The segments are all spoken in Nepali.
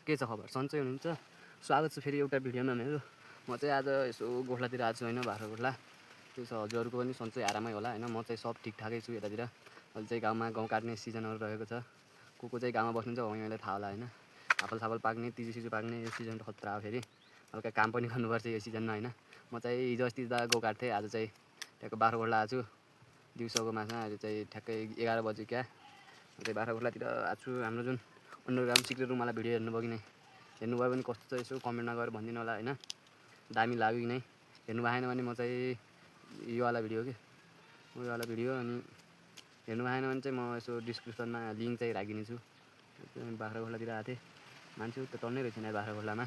के छ खबर? सन्चै हुनुहुन्छ? स्वागत छ फेरि एउटा भिडियोमा मेरो। म चाहिँ आज यसो गोठलातिर आएको छु होइन, बाख्रा गोठला। त्यो छ, हजुरहरूको पनि सन्चै आरामै होला होइन। म चाहिँ सब ठिकठाकै छु यतातिर। अहिले चाहिँ गाउँमा गहुँ काट्ने सिजनहरू रहेको छ। को चाहिँ गाउँमा बस्नुहुन्छ उहाँलाई थाहा होला होइन। आफल पाक्ने, तिजु पाक्ने यो सिजन त खतरा हो फेरि। हल्का काम पनि गर्नुपर्छ यो सिजनमा होइन। म चाहिँ हिजो अस्ति त गहुँ काट्थेँ, आज चाहिँ त्यहाँको बाख्रा गोठला आएको छु। दिउँसोको मासमा अहिले चाहिँ ठ्याक्कै 11 बज्यो क्या। म चाहिँ बाख्रा गोठलातिर आएको छु। हाम्रो जुन अन्डरग्राउन्ड सिक्रेट रुमवाला भिडियो हेर्नुभयो कि नै? हेर्नुभयो भने कस्तो छ यसो कमेन्टमा गएर भनिदिनु होला होइन। दामी लाग्यो कि नै? हेर्नु भएन भने म चाहिँ योवाला भिडियो के उयोवाला भिडियो अनि हेर्नु भएन भने चाहिँ म यसो डिस्क्रिप्सनमा लिङ्क चाहिँ राखिदिनेछु। बाख्रा गोठलातिर आएको थिएँ, मान्छे त टन्नै रहेछ नि बाख्रा गोठलामा।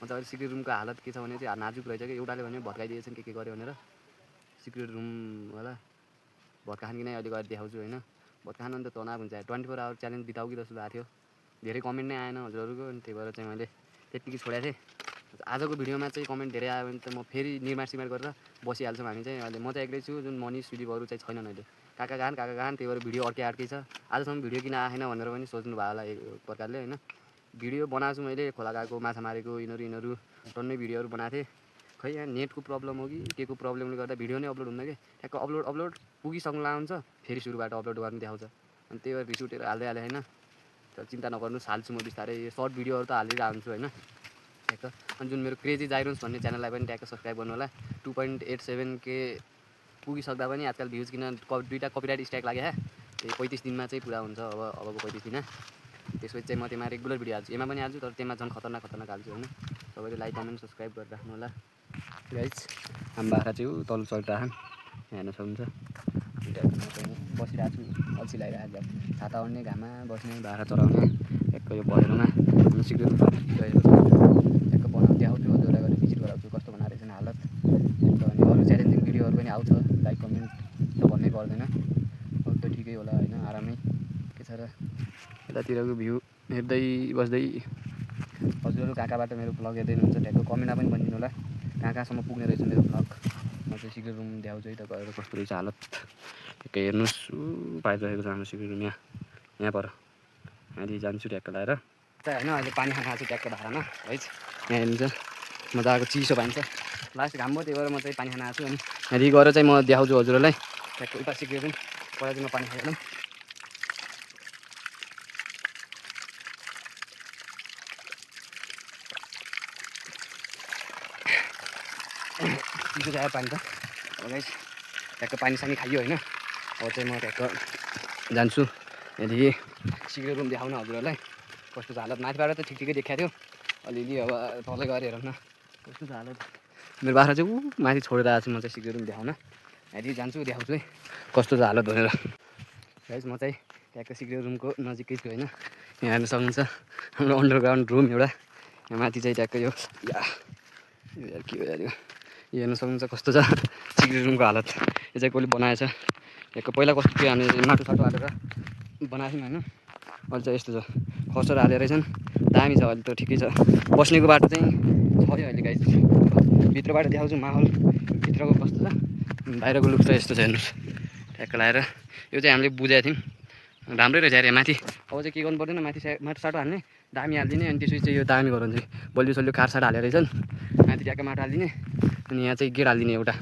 म चाहिँ अहिले सिक्रेट रुमको हालत के छ भने चाहिँ नाजुक रहेछ कि एउटाले भने भत्काइदिएछन् के गर्यो भनेर। सिक्रेट रुमवाला भत्काखान कि नै अहिले गएर देखाउँछु होइन। भत्काखान अन्त तनाव हुन्छ। 24 आवर च्यालेन्ज बिताउ कि जस्तो लागेको थियो। धेरै कमेन्ट नै आएन हजुरहरूको, अनि त्यही भएर चाहिँ मैले त्यत्तिकै छोडेको थिएँ। आजको भिडियोमा चाहिँ कमेन्ट धेरै आयो भने त म फेरि निर्माण गरेर बसिहाल्छौँ हामी चाहिँ। अहिले म चाहिँ एक्लै छु, जुन मनिष सुदीपहरू चाहिँ छैनन् अहिले। काका गान त्यही भएर भिडियो अर्कै छ। आजसम्म भिडियो किन आएन भनेर पनि सोच्नु भयो होला एक प्रकारले होइन। भिडियो बनाएको छु मैले, खोला गएको, माछा मारेको, यिनीहरू टन्नै भिडियोहरू बनाएको थिएँ। खै यहाँ नेटको प्रब्लम हो कि के को प्रब्लमले गर्दा भिडियो नै अपलोड हुँदैन कि। ठ्याक्क अपलोड पुगिसक्नुला हुन्छ, फेरि सुरुबाट अपलोड गर्नु देखाउँछ। अनि त्यही भएर रिस उठेर हाल्दै हालेँ होइन। तर चिन्ता नगर्नुहोस्, हाल्छु म बिस्तारै। सर्ट भिडियोहरू त हालिरहेको हुन्छु होइन ठ्याक्क। अनि जुन मेरो क्रेजी जाइरोन्स भन्ने च्यानललाई पनि ट्याक्क सब्सक्राइब गर्नु होला। 2.87K पुगिसक्दा पनि आजकल भ्युज किन 2टा कपिराइट स्ट्राइक लाग्यो है। त्यही 35 दिनमा चाहिँ पुरा हुन्छ अबको 35 दिन। त्यसपछि चाहिँ म त्यसमा रेगुलर भिडियो हाल्छु, यसमा पनि हाल्छु, तर त्यसमा झन् खतरनाक हाल्छु होइन। सबैले लाइक कमेन्ट सब्सक्राइब गरेर राख्नु होला गाइज। हामी बाख्रा चाहिँ तल चढिरहेछन्, हेर्न सक्नुहुन्छ। बसिरहेको छु, अल्छी लागिरहेको छ। छाता ओढ्ने, घाममा बस्ने, बाख्रा चराउने, एक यो पहेँलोमा सिक्रेट रहेको छ। ट्याक्क बनाउनु देखाउँछु, हजुरलाई गएर भिजिट गराउँछु कस्तो बनाएको रहेछन् हालत। अनि अरू च्यालेन्जिङ भिडियोहरू पनि आउँछ, लाइक कमेन्ट त भन्नै पर्दैन। अरू त ठिकै होला होइन, आरामै के छ र। यतातिरको भ्यू हेर्दै बस्दै हजुरहरू कहाँबाट मेरो भ्लग हेर्दै हुनुहुन्छ ट्याक्क कमेन्टमा पनि भनिदिनु होला कहाँसम्म पुग्ने रहेछ मेरो भ्लग। म चाहिँ सिक्रेट रुम देखाउँछु है त गएर कस्तो रहेछ हालत। ट्याक्क हेर्नुहोस्, पाइरहेको छ हाम्रो सिक्रेट रुम यहाँ पर। यहाँदेखि जान्छु ट्याक्क लगाएर होइन। अहिले पानी खान आएको छु ट्याक्क धारामा है। यहाँ हेर्नुहुन्छ मजाको चिसो पानी छ, लास्ट घाम भयो, त्यही भएर म चाहिँ पानी खान आएको छु। अनि यहाँदेखि गएर चाहिँ म देखाउँछु हजुरहरूलाई ट्याक्क उता सिक्रेट रुम। पहिला चाहिँ म पानी खाइहालौँ। चिसो आयो पानी त। अब गाइस ट्याक्क पानी सानी खाइयो होइन। अब चाहिँ म ट्याक्क जान्छु यहाँदेखि सिक्रेट रुम देखाउन हजुरहरूलाई कस्तो छ हालत। माथिबाट त ठिकै देखाएको थियो अलिअलि, अब तलै गएर हेरौँ न कस्तो छ हालत। मेरो बाख्रा चाहिँ माथि छोडेर आएको छु म चाहिँ सिक्रेट रुम देखाउन। यहाँदेखि जान्छु, देखाउँछु है कस्तो छ हालत भनेर। गाइस म चाहिँ ट्याक्क सिक्रेट रुमको नजिकै छु होइन। यहाँ हेर्न सक्नुहुन्छ हाम्रो अन्डरग्राउन्ड रुम एउटा। यहाँ माथि चाहिँ ट्याक्क यो के हो यार, यो हेर्न सक्नुहुन्छ कस्तो छ सिक्रेट रुमको हालत। यो चाहिँ कसले बनाएछ ट्याक्क। पहिला कस्तो थियो, हामी माटो साटो हालेर बनाएको थियौँ होइन। अहिले चाहिँ यस्तो छ, खसर हालेर रहेछन्, दामी छ। अहिले त ठिकै छ, बस्नेको बाटो चाहिँ छ अहिले गाइस। भित्रबाट देखाउँछु माहौल भित्रको कस्तो छ। बाहिरको लुक चाहिँ यस्तो छ हेर्नुहोस् ट्याक्क लगाएर। यो चाहिँ हामीले बुझाएको थियौँ, राम्रै रहेछ अरे माथि। अब चाहिँ के गर्नु पर्दैन, माथि माटो साटो हाल्ने, दामी हालिदिने। अनि त्यसपछि चाहिँ यो दामी गराउँछ, बलियो सलियो खारसार हालेर रहेछन्। माथि ट्याक्क माटो हालिदिने, अनि यहाँ चाहिँ गेट हालिदिने एउटा।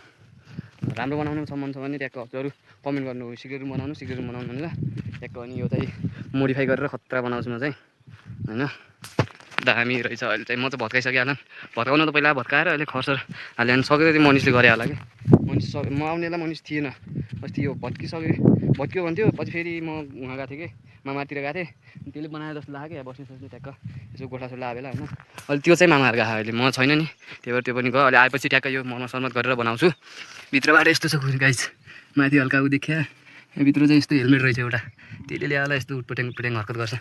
राम्रो बनाउनु छ मन छ भने ट्याक्क हजुरहरू कमेन्ट गर्नु, सिक्रेट रुम बनाउनु भनेर ट्याक्क। अनि यो चाहिँ मोडिफाई गरेर खतरा बनाउँछु म चाहिँ होइन। दामी रहेछ। अहिले चाहिँ म चाहिँ भत्काइसकेँ होला। भत्काउन त पहिला भत्काएर अहिले खर्सर हाल्यो भने सकेर चाहिँ मनिषले गरे होला कि। मनिष म आउनेलाई मनिष थिएन अस्ति, यो भत्कियो भन्थ्यो। पछि फेरि म उहाँ गएको थिएँ कि मामातिर गएको थिएँ, त्यसले बनाएर जस्तो लाग्यो क्या बस्ने सोच्ने ट्याक्क। यसो गोठा सोठा आयो होला होइन। अहिले त्यो चाहिँ मामाहरू गएको अहिले म छैन नि, त्यही भएर त्यो पनि गयो। अहिले आएपछि ट्याक्क यो मर्मत गरेर बनाउँछु। भित्रबाट यस्तो छ गाइस, माथि हल्का ऊ देखिया। भित्र चाहिँ यस्तो हेलमेट रहेछ एउटा, त्यसले ल्याएर यस्तो उटपट्याङ हरकत गर्छ।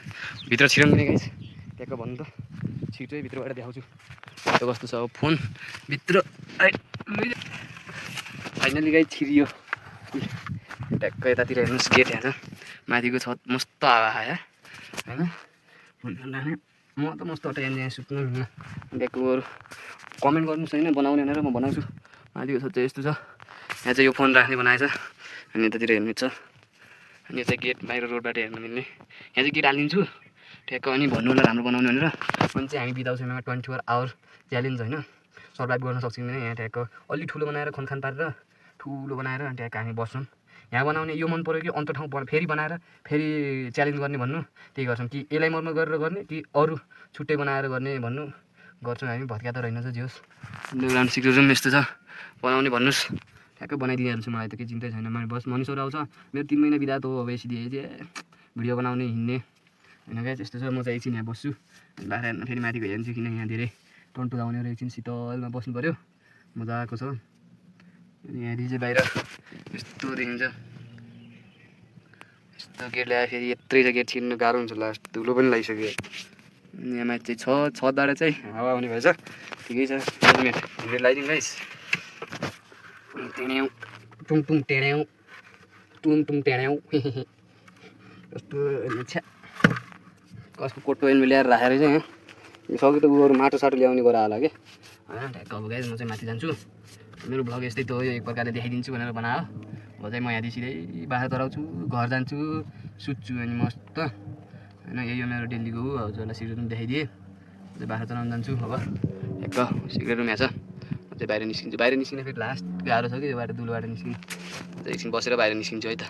भित्र छिराउँ नि गाइस ट्याक्क भन्नु त, छिटै भित्रबाट देखाउँछु त्यो कस्तो छ। अब फोन भित्र फाइनली गाइस छिरियो ट्याक्क। यतातिर हेर्नुहोस् गेट यहाँ छ, माथिको छत मस्त हावा आयो होइन। फोन राख्ने म त मस्त हट यहाँ सुत्नु ट्याक्क। अरू कमेन्ट गर्नु छैन बनाउने भनेर म बनाउँछु। माथिको छत चाहिँ यस्तो छ, यहाँ चाहिँ यो फोन राख्ने बनाएछ। अनि यतातिर हेर्नु छ, अनि यो चाहिँ गेट बाहिर रोडबाट हेर्नु मिल्ने। यहाँ चाहिँ गेट हालिदिन्छु, ठ्याक्क अनि भन्नु होला राम्रो बनाउने भनेर। अनि चाहिँ हामी बिताउँछौँ यहाँ 24 आवर च्यालेन्ज होइन, सर्भाइभ गर्न सक्छौँ भने यहाँ ठ्याक्क अलि ठुलो बनाएर खनखान पारेर ठुलो बनाएर अनि ठ्याक्क हामी बस्छौँ। यहाँ बनाउने यो मन पऱ्यो कि अन्त ठाउँ फेरि बनाएर फेरि च्यालेन्ज गर्ने भन्नु त्यही गर्छौँ कि यसलाई मर्मत गरेर गर्ने कि अरू छुट्टै बनाएर गर्ने भन्नु गर्छौँ हामी। भत्का त रहेन जे होस्। ग्राउन्ड सिक्योर पनि यस्तो छ बनाउने भन्नुहोस् ठ्याक्कै बनाइदिइहाल्छु, मलाई त केही चिन्तै छैन। मैले बस मनिषहरू आउँछ मेरो 3 महिना बिदा त हो अब यसरी भिडियो बनाउने हिँड्ने होइन क्या त्यस्तो छ। म चाहिँ एकछिन यहाँ बस्छु, बाहिर हेर्न फेरि माथि गइहाल्छु किन यहाँ धेरै टन्टु आउने र एकछिन शीतलमा बस्नु पऱ्यो, मजाको छ। अनि यहाँदेखि चाहिँ बाहिर यस्तो देखिन्छ, यस्तो गेट ल्याएर फेरि यत्रै छ गेट छिर्नु गाह्रो हुन्छ, लास्ट धुलो पनि लगाइसक्यो। यहाँ माथि चाहिँ छतबाट चाहिँ हावा आउने भएछ, ठिकै छ। हेलमेट लगाइदिउँ गाइस, टेड्याउँ टुङ टुङ टेड्याउँ टुङ टुङ टेड्याउँ कस्तो छ्या कसको कोटो हेलमेट ल्याएर राखेर चाहिँ सक्यो त उहरू माटो साटो ल्याउने गरा होला कि होइन। ठ्याक्क अब गाइस म चाहिँ माथि जान्छु, मेरो भ्लग यस्तै त हो, यो एक प्रकारले देखाइदिन्छु भनेर बनायो। अब चाहिँ म यहाँदेखि सिधै बाहिर तराउँछु, घर जान्छु, सुत्छु अनि मस्त होइन। यही हो मेरो डेलीको हो। अब जसलाई सिग्रेट पनि देखाइदिएँ, चाहिँ बाहिर तराउनु जान्छु। अब ठ्याक्क सिग्रेट रुम यहाँ छ, म चाहिँ बाहिर निस्किन्छु। बाहिर निस्किन फेरि लास्ट गाह्रो छ कि यो बाटो धुलोबाट निस्किनु, एकछिन बसेर बाहिर निस्किन्छु है त।